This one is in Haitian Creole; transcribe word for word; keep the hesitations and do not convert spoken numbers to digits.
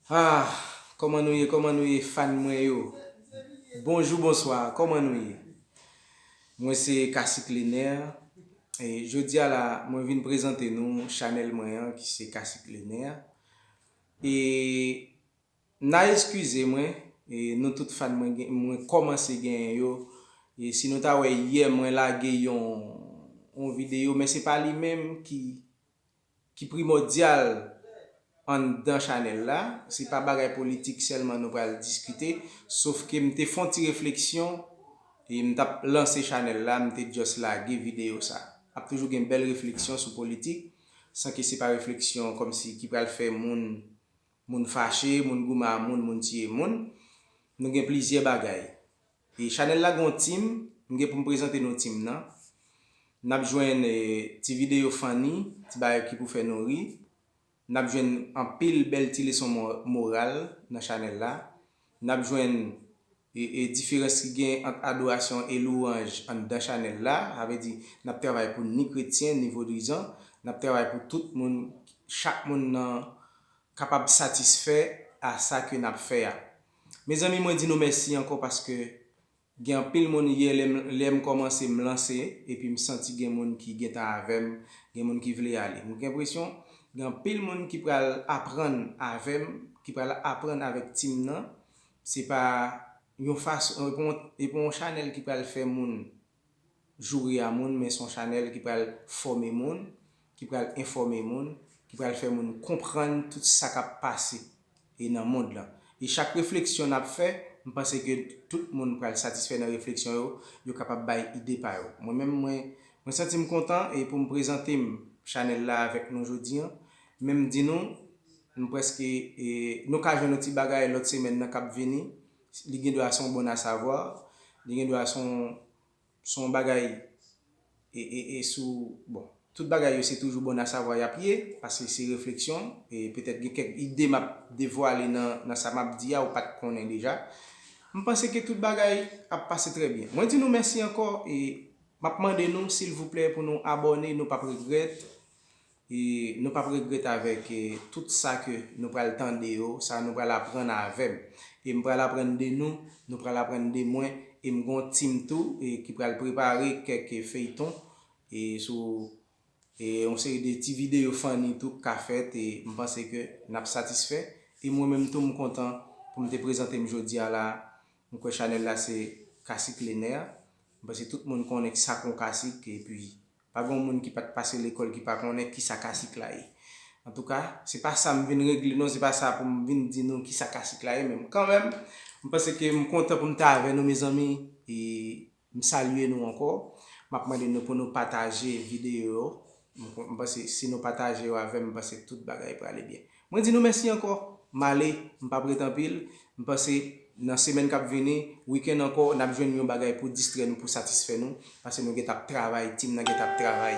Ah, kòman nou ye, kòman nou ye, fan mwen yo? Bonjou, bonswa, kòman nou ye? Mwen se Kasik Lener. E jodi a la, mwen vin prezante nou chanèl mwen an, ki se Kasik Lener. E n a eskize mwen, e nou tout fan mwen, gen- mwen kòmanse genyen yo. E si nou ta wè yè, mwen lage yon, yon videyo, men se pa li menm ki, ki primòdyal anndan chanèl la. Se pa bagay politik sèlman nou pral diskite, sof ke m te fè yon ti refleksyon, e m t ap lanse chanèl la, m te just lage videyo sa. Ap toujou gen bèl refleksyon sou politik, san ke se pa refleksyon kòmsi ki pral fè moun, moun fache, moun goumen a moun, moun tiye moun. Nou gen plizyè bagay. E chanèl la gen yon tim, m gen pou m prezante nou tim nan. N ap jwenn, e, ti videyo funny, ti bagay ki pou fè nou ri. N ap jwenn anpil bèl ti leson mo- moral nan chanèl la. N ap jwenn, e, e, diferans ki gen ant adorasyon e lwanj anndan chanèl la. Sa vle di, n ap travay pou ni kretyen, ni vodwizan. N ap travay pou tout moun, chak moun nan kapab satisfè a sa ke n ap fè a. Mezanmi, mwen di nou mèsi ankò paske gen anpil moun yè lè m, lè m kòmanse m lanse, epi m santi gen moun ki gentan avè m, gen moun ki vle ale. Mwen gen enpresyon gen anpil moun ki pral aprann avè m, ki pral aprann avèk tim nan. Se pa yon fason, e pa yon, e pa yon chanèl ki pral fè moun joure a moun, men se yon chanèl ki pral fòme moun, ki pral enfòme moun, ki pral fè moun konprann tout sa k ap pase e nan mond lan. E chak refleksyon n ap fè, m panse ke tout moun pral satisfè nan refleksyon yo, yo kapab bay ide pa yo. Mwen menm, mwen, mwen santi m kontan e pou m prezante m chanèl la avèk nou jodi an. Men m di nou, nou prèske, e, nou ka jwenn yon ti bagay lòt semèn nan k ap vini. Li gen dwa se yon bon a savwa, li gen dwa se yon, se yon bagay, e, e, e sou, bon, tout bagay yo se toujou bon a savwa y ap ye, paske se refleksyon, e petèt gen kèk ide m ap devwale nan, nan sa m ap di a, ou pa t konnen deja. M panse ke tout bagay ap pase trè byen. Mwen di nou mèsi ankò, e m ap mande nou, silvouplè, pou nou abòne, nou p ap regrèt. E nou p ap regrèt avèk, e, tout sa ke nou pral tande yo, sa nou pral aprann avè m. E m pral aprann de nou, nou pral aprann de mwen, e m gen yon tim tou, e, ki pral prepare kèk feyton, e, sou, e, yon seri de ti videyo funny tou k ka fèt, e m panse ke n ap satisfè. E mwen menm tou, m kontan pou m te prezante m jodi a la. M kwè chanèl la se Kasik Lener. M panse tout moun konnen sa k yon kasik, epi pa gen yon moun ki pa t pase lekòl ki pa konnen kisa kasik la ye. Antouka, se pa sa m vin regle non, se pa sa pou m vin di nou kisa kasik la ye, men kanmenm, m panse ke m kontan pou m te avè nou, mezanmi, e m salye nou ankò. M ap mande nou pou nou pataje videyo yo. M, m panse si nou pataje yo avè m, m panse tout bagay prale byen. Mwen di nou mèsi ankò. M ale, m p ap ret anpil. M panse nan semèn k ap vini, wikenn ankò, n ap jwenn yon bagay pou distrè nou, pou satisfè nou, paske nou gentan ap travay, tim nan gentan ap travay.